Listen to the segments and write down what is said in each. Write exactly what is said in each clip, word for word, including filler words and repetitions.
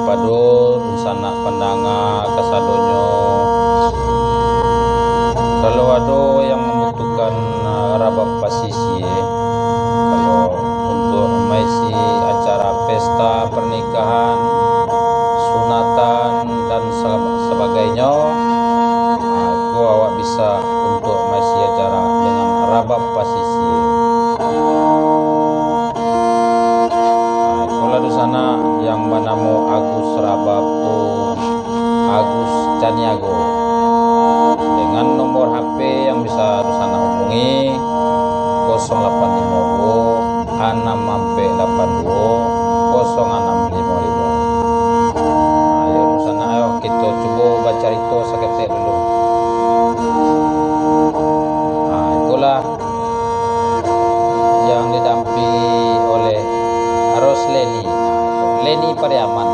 Pado dunsanak pandanga kasadonyo, kalau ado yang mambutuhkan, ah, rabab pasisia, kalau untuak maisi acara pesta pernikahan, sunatan, dan seba-, sebagainyo, ah, itu awak bisa untuak maisi acara dengan rabab pasisia. Nah, itulah dunsanak yang banamo Agus Rabab tu, Agus Caniago. Dengan nomor H P yang bisa dunsanak hubungi, kosong lapan limo duo, anam ampek lapan duo, kosong anam limo limo. Nah, ayo dunsanak, ayo kito cubo bacarito saketek dulu. Nah, itulah yang didampingi oleh Rosleni, Leni Pariaman.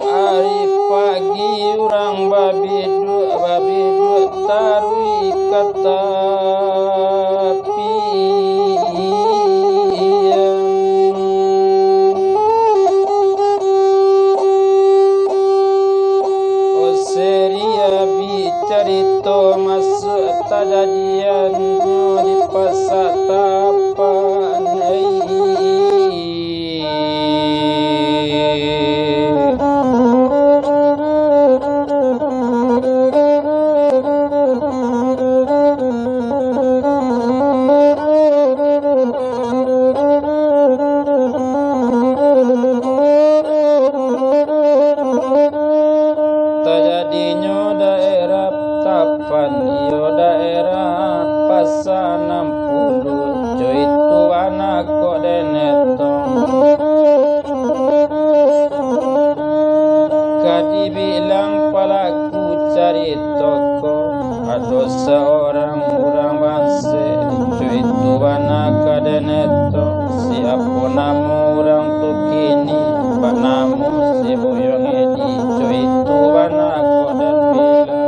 Ari pagi urang babiduak, babiduak taruih ka tapian. Oseria bi carito masuak tajadiannyo di Pasa Tapan. Tajadinyo daerah Tapan, iyo daerah Pasa Anam Puluah, co itu bana kok den etong. Ka dibilang palaku carito ko, ado saurang urang bansaik, co itu bana ka den etong. Siapo namo urang tu kini? Banamo si Buyuang Edi, co itu bana kok den bilang.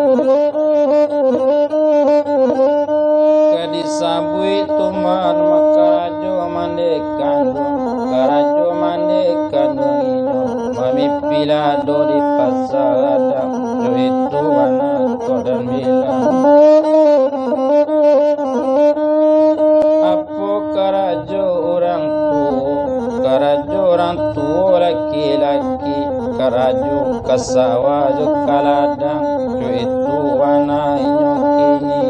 Ka disabuik tu ma-, makarajo mande kanduang, karajo mande kanduang inyo, mamimpin lado di Pasa Gadang, co itu bana kok den bilang. Apo karajo urang tuo? Karajo urang tuo laki-laki, karajo ka sawah jo ka ladang, co itu bana inyo kini.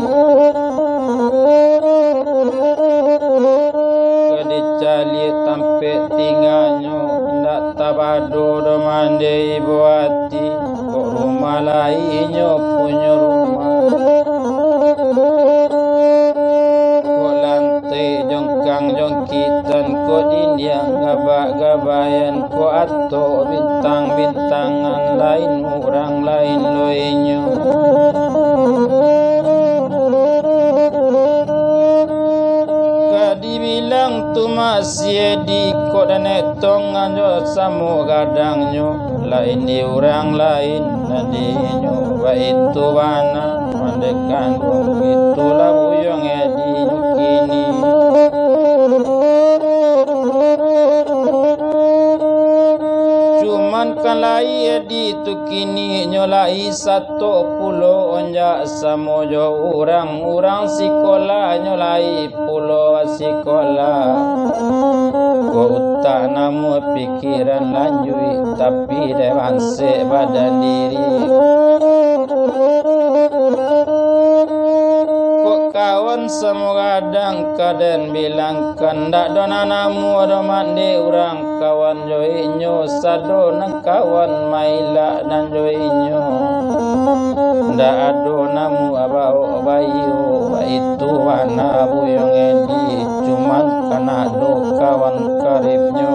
Ka dicaliak tampek tingganyo, indak tabado doh mande ibo ati. Kok rumah lai inyo punyo rumah. Kok lantai jongkang-jongkitan, kok dindiang gabak-gabaian, kok atok bintang-bintangan, lain urang lain lo inyo. Ka dibilang tu masih di kok danek tonganyo samo gadangnyo, lain di urang lain, nan di inyo baitu bana, mandekan wong itulah Buyuang Edi kini. Cuman kan lai Itu kini nyo lai sato pulo, onjak samo jo urang-urang sikolah, nyo lai pulo sikolah. Kok utak namuah pikiran lanjuik, tapi dek bansek badan diri. Kok kawan samo gadang ka den bilangkan, ndak do nan namuah do mandeh urang kawan jo inyo sado nan kawan mailak nan jo inyo. Ndak ado namuah baok bayo, baitu bana Buyuang Edi, cuman kan ado kawan karibnyo.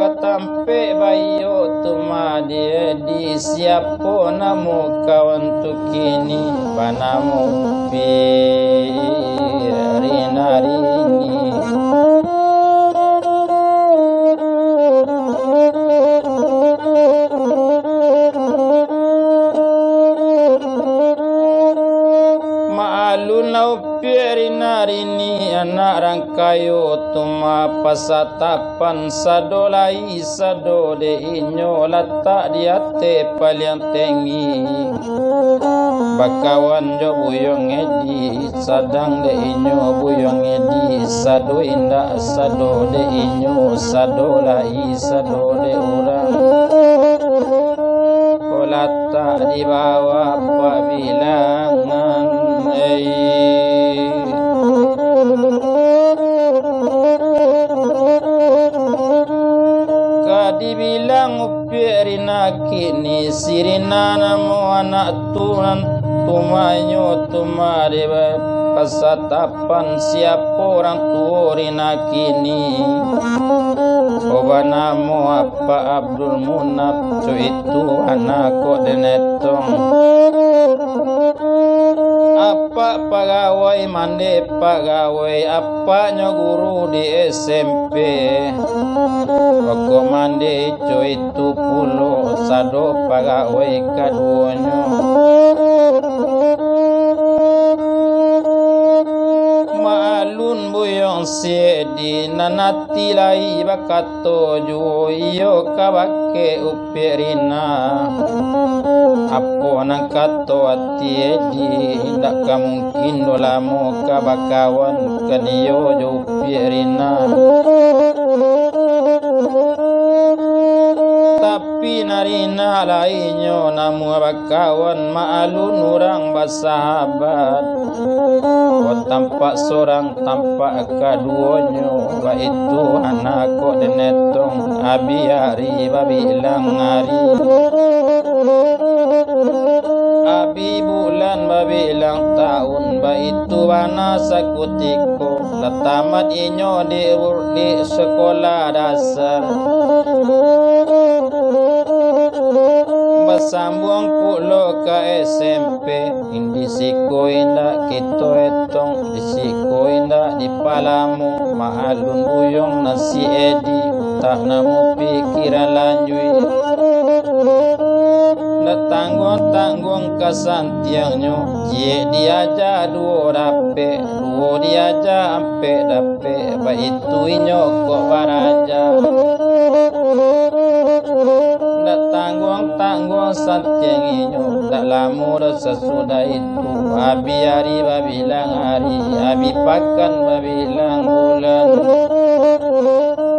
Ka tampek bayo tu mah di Edi, siapo namo kawan tu kini? Banamo Upiak Rina Rini. Maalun lah Upiak Rina Rini, anak rang kayo tu mah, pasatapan sado lai sado dek inyo latak di ateh paliang tenggi. Bakawan jo Buyuang Edi, sadang dek inyo Buyuang Edi sado indak sado dek inyo, sado lai sado dek urang. Ko latak di bawah pabilangan, eh. Ka dibilang Upiak Rina kini, si Rina namo anak tu nan tumanyo tu mah di ba-, pasatapan siapo urang tuo Rina kini. Oh, banamo Apak Abdul Munaf, co itu anak kok denetong. Apak pagawai mandeh pagawai, apaknyo guru di S M P. Pokok mandeh co itu pulo, sado pagawai kaduonyo. Maalun Buyuang si Edi, nan ati lai bakato juo, iyo kabake Upiak Rina. Apo nan kato ati Edi, indak ka mungkin doh lamo ka bakawan ka dio jo Upiak Rina. Tapi nan Rina lainyo namuah bakawan, maalun urang basahabat. Ko tampak sorang, tampak kaduonyo, baitu anak kok denetong, abi ari babilang ari. Abi bulan babilang taun, baitu bana sakutiko. Lah tamat inyo di, di sekolah dasar. Basambuang pulo ka S M P, di siko indak kito etong, di siko indak dipalamo, maalun Buyuang nan si Edi, utak namuah pikiran lanjuik. Ndak tangguang-tangguang kasantiangnyo, ciek diaja duo dapek, duo diaja ampek dapek, baitu inyo kok baraja. Ndak tangguang-tangguang santiang inyo, ndak lamo doh sasudah itu, abi ari babilang ari, abi pakan babilang bulan.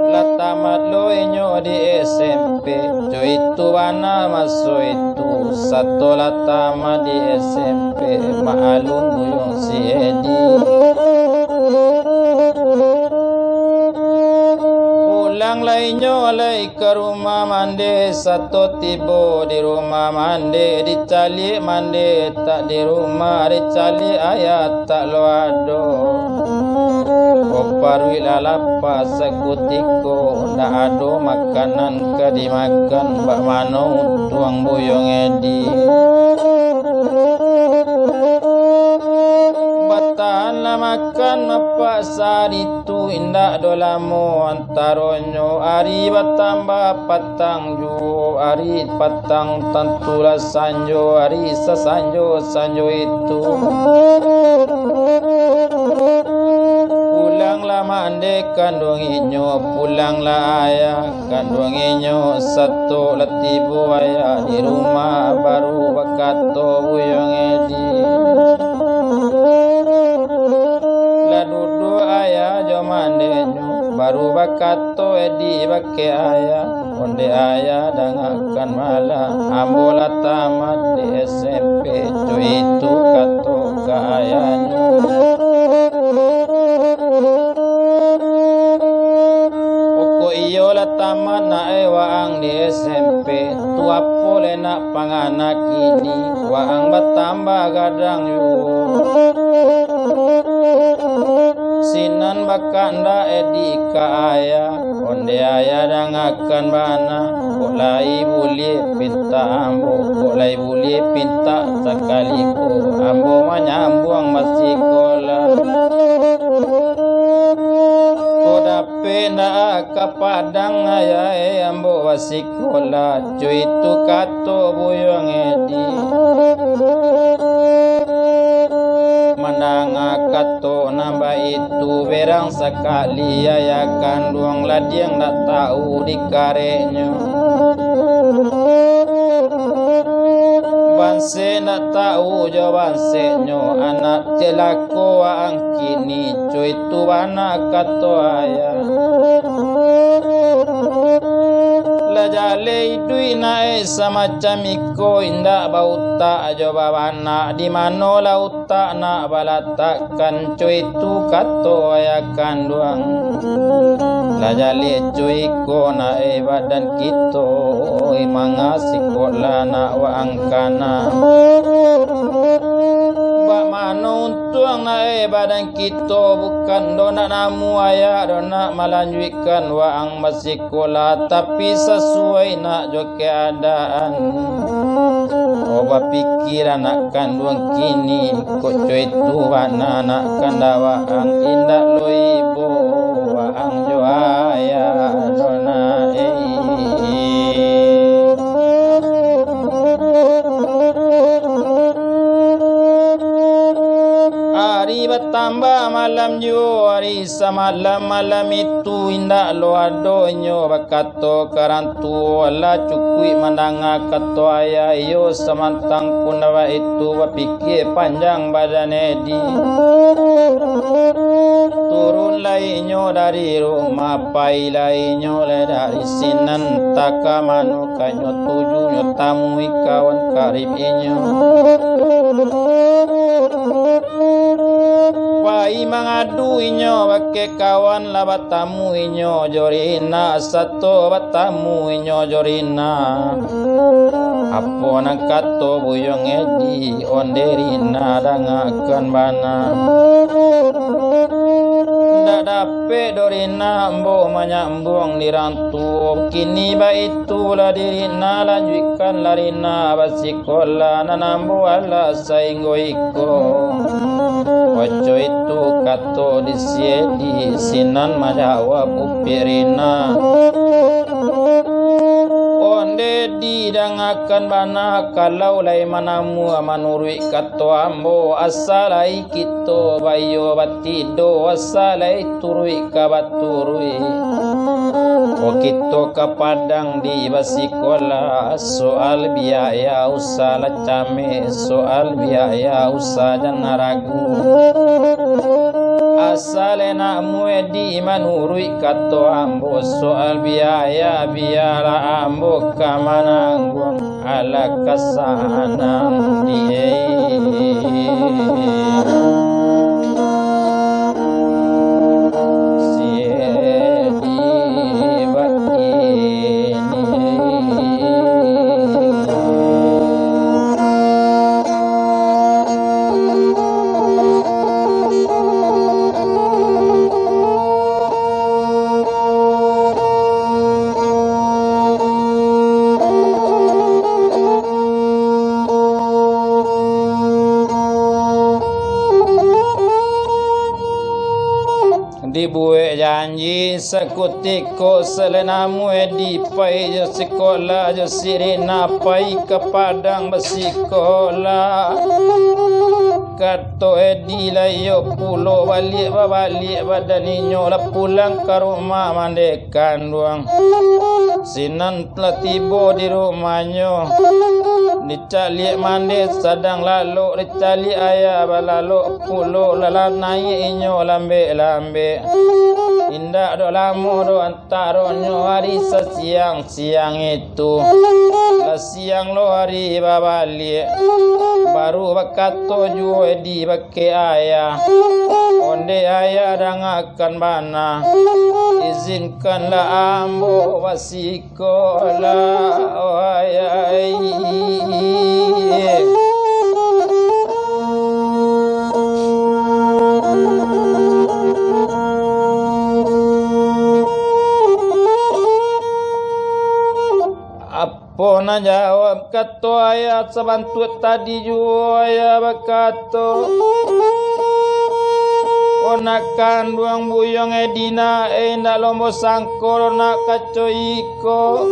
Lah tamat lo inyo di S M P, co itu bana maso itu, sato lah tamat di S M P, maalun Buyuang si Edi. Pulang lai inyo lai ka rumah mandeh, sato tibo di rumah mandeh, dicaliak mandeh tak di rumah, dicaliak ayah tak lo ado. Ko paruik lah lapa sakutiko, ndak ado makanan ka dimakan, bak mano untuang Buyuang Edi. Batahanlah makan apak sahari tu, indak doh lamo antaronyo, ari batambah patang juo, ari patang tantulah sanjo, ari sasanjo sanjo itu. Pulanglah Mandeh kanduang inyo, pulanglah ayah kanduang inyo, sato lah tibo ayah di rumah, baru bakato Buyuang Edi. Lah duduak ayah jo mandehnyo, baru bakato Edi bakeh ayah. Ondeh ayah, dangakan malah, ambo lah tamat di S M P, co itu kato ka ayahnyo. Pokok iyo lah tamat nak e waang di S M P, tu apo lai nak pangana kini, waang batambah gadang juo. Sinan bakandak Edi ka ayah, ondeh ayah dangakan bana, kok lai buliah pintak ambo, kok lai buliah pintak sakali ko, ambo manyambuang basikolah. Kok dapek ndak ka Padang ayah e, ambo basikolah, co itu kato Buyuang Edi. Mandanga kato nan baitu, berang sakali ayah kanduang, ladiang ndak tahu di kareknyo. Bansek ndak tahu jo banseknyo, anak cilako waang kini, co itu bana kato ayah. Lah jaleh iduik nak e samacam iko, indak bautak jo babanak, di mano lah utak nak balatakkan, co itu kato ayah kanduang. Lah jaleh co iko nak e badan kito, manga sikolah nak waang kana. Bak mano untuang nak e badan kito, bukan do nak namuah ayah do nak malanjuikkan waang basikolah, tapi sasuai nak jo keadaan. Oh, bapikia anak kanduang kini, kok co itu bana nak kandak waang, indak lo ibo waang jo ayah do nak e. Ari batambah malam juo, ari samalam malam itu indak lo ado inyo bakato ka rang tuo, lah cukuik mandanga kato ayah, iyo samantang pun baitu bapikia panjang badan Edi. Turun lai inyo dari rumah, pai lai inyo lai dari sinan, antah ka mano ka inyo tuju, nyo tamui kawan karib inyo. Pai mangadu inyo bakeh kawan, lah batamu inyo jo Rina, sato batamu inyo jo Rina. Apo nan kato Buyuang Edi, ondeh Rina dangakan bana. Ndak dapek doh Rina ambo manyambuang di rang tuo. Kini baitulah di Rina, lanjuikkanlah Rina basikolah, nan ambo alah sainggo iko. Oco itu kato di si Edi, sinan manjawab Upik Rina. Ondeh Di, dangakan bana, kalau lai manamuah manuruik kato ambo, asa lai kito baiyo batido, asa lai turuik ka baturuik. Ko kito ka Padang Di basikolah, soal biaya usahlah cameh, soal biaya usah jan ragu. Asa lai nak muah Di manuruik kato ambo, soal biaya, bialah ambo ka manangguang. Alah ka sanang Di, si Edi bakini. Dibuek janji sakutiko, salai namuah Edi pai jo sikolah, jo si Rina pai ka Padang basikolah. Kato Edi, layok pulo baliak babaliak badan inyo, lah pulang ka rumah mande kanduang. Sinan lah tibo di rumahnyo, dicaliak mande sadang lalok, dicaliak ayah balalok pulo, lah, lah naiak inyo lambek-lambek. Indak doh lamo doh antaronyo ari sasiang-siang itu. Lah siang lo ari babaliak, baru bakato juo Edi bakeh ayah, "Onde ayah dangakan bana, izinkanlah ambo basikolah, oh ayah." Apo nan jawab kato ayah sabantuak tadi juo, ayah bakato, "Oh nak kanduang Buyuang Edi nak, eh, indak lo ambo sangko nak kaco iko.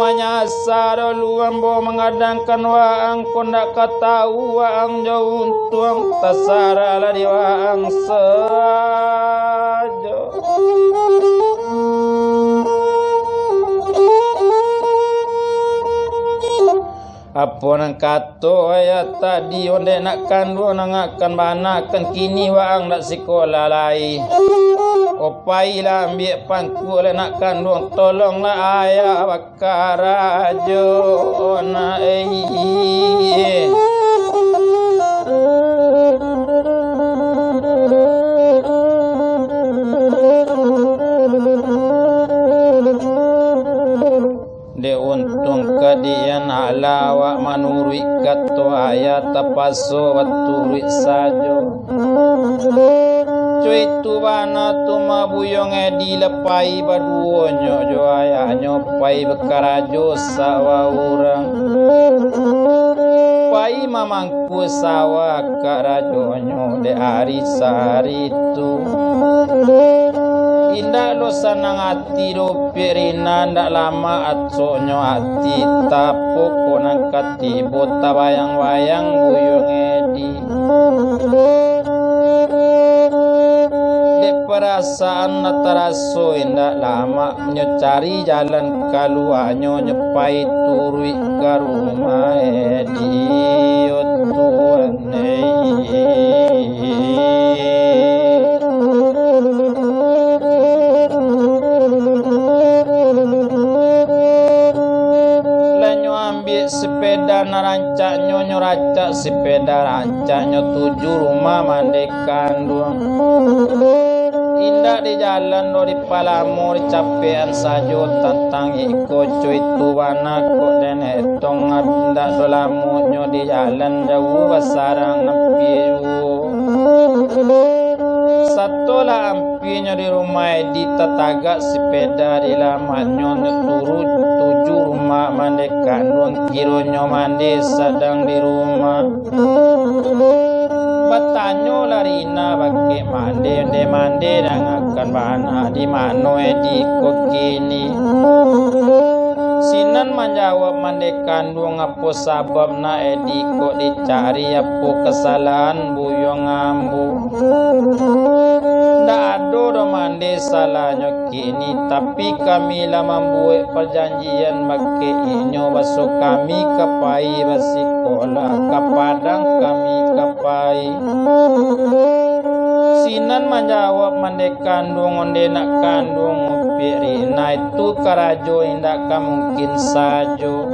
Manyasa dulu ambo mangadangkan waang ko, ndak ka tau waang jo untuang, tasarahlah di waang sajo." Apo nan kato ayah tadi, onde nak kanduang, dangakan bana kan, kini waang dak sikolah lai. Oh, pailah ambiak pangkuak lah nak kanduang, tolonglah ayah bakarajo nak, eh. Dek untuang kadian alah awak manuruik kato ayah, tapaso baturuik sajo. Co itu bana tu mah Buyuang Edi lah pai baduonyo jo ayahnyo, pai bakarajo sawah urang. Pai mamang- ku sawah karajonyo dek ari sahari tu. Indak lo sanang ati doh Piak Rina, ndak lamak asoknyo ati, tapo ko nan ka tibo tabayang-bayang Buyuang Edi. Dek parasaan nan taraso indak lamak nyo cari jalan kaluanyo, nyo pai turuik ka rumah Edi, yo Tuhan, eh. Lah nyo ambiak sepeda nan rancaknyo, nyo racak sepeda rancaknyo tuju rumah mande kanduang. Indak di jalan doh, di palamo, di capekan sajo tantang iko co itu bana kok den etong, indak doh lamonyo di jalan, jauah basarang ampia juo. Sato lah ampinyo di rumah Edi, tatagak sepeda di lamaknyo, nyo turun tuju rumah mande kanduang, kironyo mande sadang di rumah. Batanyolah Rina bakeh mande, "Onde mande dangakan bana, di mano Edi ko kini?" Sinan manjawab mande kanduang, "Apo sabab nak Edi kok dicari, apo kasalahan Buyuang ambo? Ndak ado doh mande salahnyo kini, tapi kami lah mambuek parjanjian bakeh inyo, baso kami ka pai basikolah, ka Padang kami ka pai." Sinan manjawab mande kanduang, "Onde nak kanduang Piak Rina, itu karajo indak ka mungkin sajo."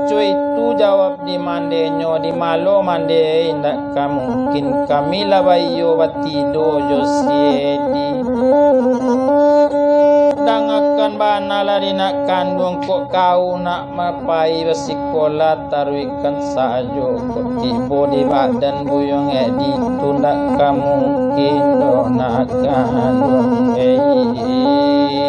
Co itu jawab di mandenyo, "Di malo mande, indak ka mungkin, kami lah baiyo batido jo si Edi." Dangakan bana lah di nak kanduang, kok kau nak mapai basikolah taruihkan sajo, kok tibo di badan Buyuang Edi tu, ndak ka mungkin doh nak kanduang, eh.